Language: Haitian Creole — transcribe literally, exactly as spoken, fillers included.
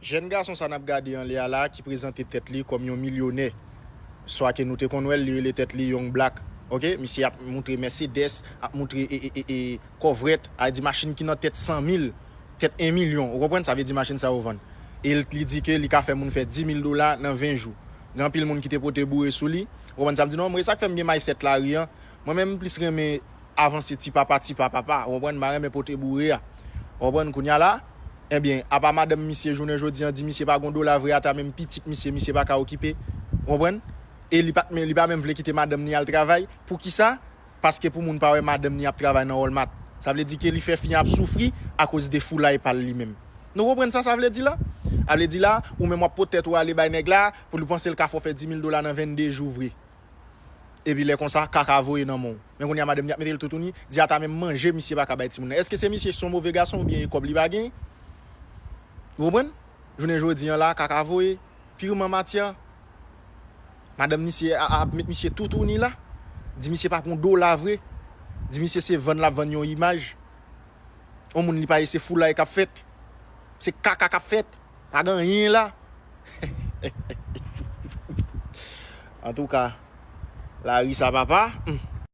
Jèn gason sa n ap gade anlè a la ki prezante tèt li kòm yon milyonè. Swa ke nou te konn wè l, li rele tèt li Young Black. Oke, misye ap moutre Mercedes, ap moutre e, e, e, e, kòvrèt, a di machin ki nan tèt san mil, tèt en milyon. Ou konprann? Sa vle di machin sa yo vann. E l, li di ke li ka fè moun fè dis mil dola nan ven jou. Gen anpil moun ki te pote boure sou li. Ou konprann sa m di non? Mwen, sa k fè m gen mindset lari an. Mwen menm, m plis renmen avanse ti papa, ti papa, papa. Ou konprann? M pa renmen pote boure a. Ou konprann? Kounye a la, ebyen, apa madanm misye jounen jodi an di misye pa gon dola vre, ata menm pitit misye, misye pa ka okipe. Ou konprann? E li pa t men, li pa menm vle kite madanm ni al travay. Poukisa? Paske pou moun pa wè madanm ni ap travay nan Walmart. Sa vle di ke li fè fi an ap soufri akoz de foulay pa l li menm. Nou konprann sa sa vle di la? Sa vle di la, ou menm w ap pot tèt ou ale bay nèg la pou li panse l ka fè w fè dis mil dola nan vennde jou vre. Epi lè konsa, kaka voye nan men w. Men kounye a madanm ni ap mete l toutouni, di ata menm manje misye pa ka bay timoun nan. Èske se misye se yon move gason oubyen e kòb li pa genyen? Ou konprann? Jounen jodi an la, kaka voye. Pirman matyè. Madanm misye a, a, ap met misye toutouni la. Di misye pa gon dola vre. Di misye se vann l ap vann yon imaj. Yon moun li pa ye, se foulay k ap fèt. Se kaka k ap fèt. Pa gen anyen la. Antouka, lari sa papa. Hmm.